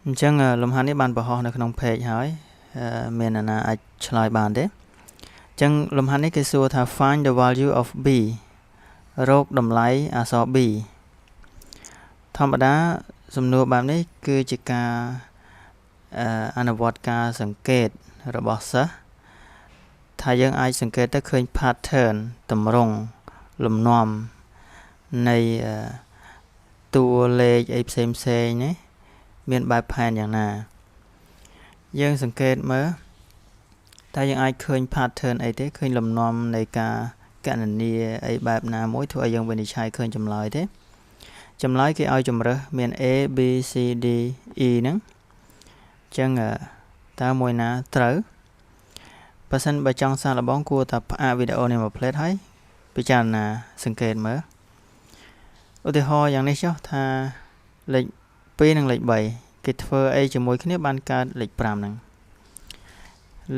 អញ្ចឹងលំហាត់នេះបានបង្ហោះនៅក្នុង page ហើយមានអ្នកណាអាចឆ្លើយបានទេអញ្ចឹងលំហាត់នេះគេសួរថា find the value of b រកតម្លៃអក្សរ b ធម្មតាសំណួរបែបនេះគឺជាការអនុវត្តការសង្កេតរបស់សិស្សថាយើងអាចសង្កេតទៅឃើញ pattern ទម្រង់លំនាំនៃតួលេខអីផ្សេងផ្សេងនេះមានបែបផែនយ៉ាងណាយើងសង្កេតមើលតើយើងអាចឃើញ pattern អីទេឃើញលំនាំនៃការកណនាអីបែបណាមួយធ្វើឲ្យយើងវិនិច្ឆ័យឃើញចម្លើយទេចម្លើយគេឲ្យជំរើសមាន A B C D E ហ្នឹងអញ្ចឹងតើមួយណាត្រូវបើសិនបើចង់សាកល្បងគួរតែផ្អាកវីដេអូនេះមួយភ្លែតហើយពិចារណាសង្កេតមើលឧទាហរណ៍យ៉ាងនេះចុះថាលេខ2និងលេខ3គេធ្វើអីជាមួយគ្នាបានកើតលេខ5ហ្នឹង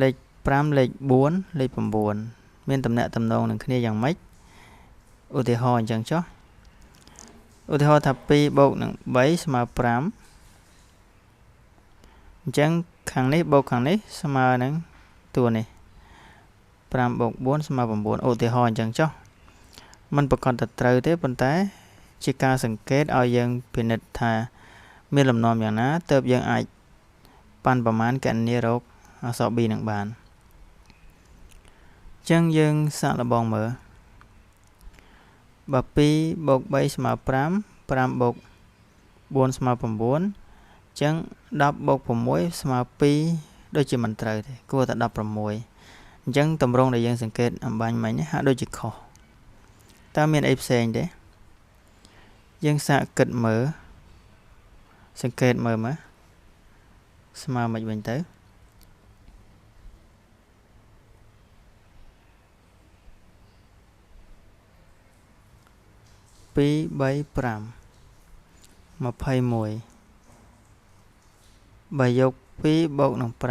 លេខ5លេខ4លេខ9មានតំណែងតំណងនឹងគ្នាយ៉ាងម៉េចឧទាហរណ៍អញ្ចឹងចុះឧទាហរណ៍ថា2បូកនឹង3ស្មើ5អញ្ចឹងខាងនេះបូកខាងនេះស្មើនឹងតួនេះ5បូក4ស្មើ9ឧទាហរណ៍អញ្ចឹងចុះมันប្រកាសតែត្រូវទេប៉ុន្តែជាការសង្កេតឲ្យយើងពិនិត្យថាមានលំនាំយ៉ាងណាទើបយើងអាចប៉ាន់ប្រមាណកណនារកអក្សរ B នឹងបានអញ្ចឹងយើងសាកល្បងមើលបើ2បូក3ស្មើ5 5បូក4ស្មើ9អញ្ចឹង10បូក6ស្មើ2ដូចជាមិនត្រូវទេគួរតែ16អញ្ចឹងតម្រងដែលយើងសង្កេតអំបញ្ញមិញហាក់ដូចជាខុសតើមានអីផ្សេងទេយើងសាកគិតមើលសង្កេតមើលមកស្មើមិនវិញទៅ2 3 5 21បើយក2បូកនឹង5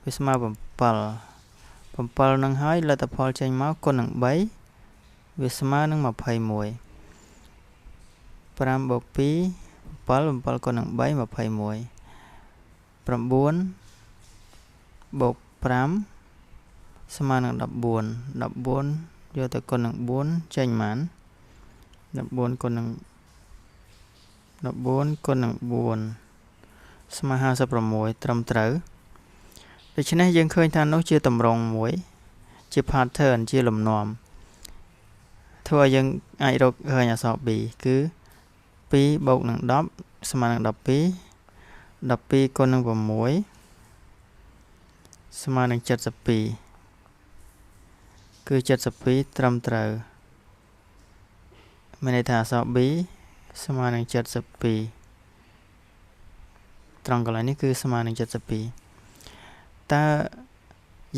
វាស្មើ7 7នឹងហើយលទ្ធផលចេញមកគុណនឹង3វាស្មើនឹង21 5បូក2 7 7គុណនឹង3 21 9បូក5ស្មើនឹង14 14យកទៅគុណនឹង4ចេញប៉ុន្មាន14គុណនឹង14គុណនឹង4ស្មើ56ត្រឹមត្រូវដូច្នេះយើងឃើញថានោះជាទម្រង់មួយជា pattern ជាលំនាំធ្វើឲ្យយើងអាចរកឃើញអក្សរ B គឺ2បូកនឹង10ស្មើនឹង12 12គុណនឹង6ស្មើនឹង72គឺ72ត្រឹមត្រូវមានន័យថាអក្សរ B ស្មើនឹង72ត្រង់កន្លែងនេះគឺស្មើនឹង72តើ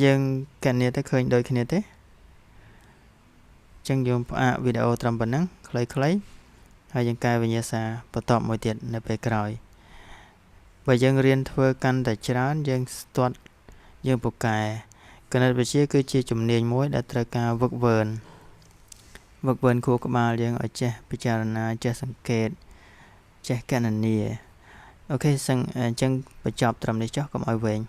យើងកណនាទៅឃើញដូចគ្នាទេអញ្ចឹងយើងផ្អាកវីដេអូត្រឹមប៉ុណ្ណឹងខ្លីៗហើយយើងកែវិញ្ញាសាបន្តមួយទៀតនៅពេលក្រោយបើយើងរៀនធ្វើកាន់តែច្រើនយើងស្ទាត់យើងពូកែគណិតវិទ្យាគឺជាជំនាញមួយដែលត្រូវការវឹកវើនខួរក្បាលយើងឲ្យចេះពិចារណាចេះសង្កេតចេះកណនាអូខេអញ្ចឹងបញ្ចប់ត្រឹមនេះចុះកុំឲ្យវែង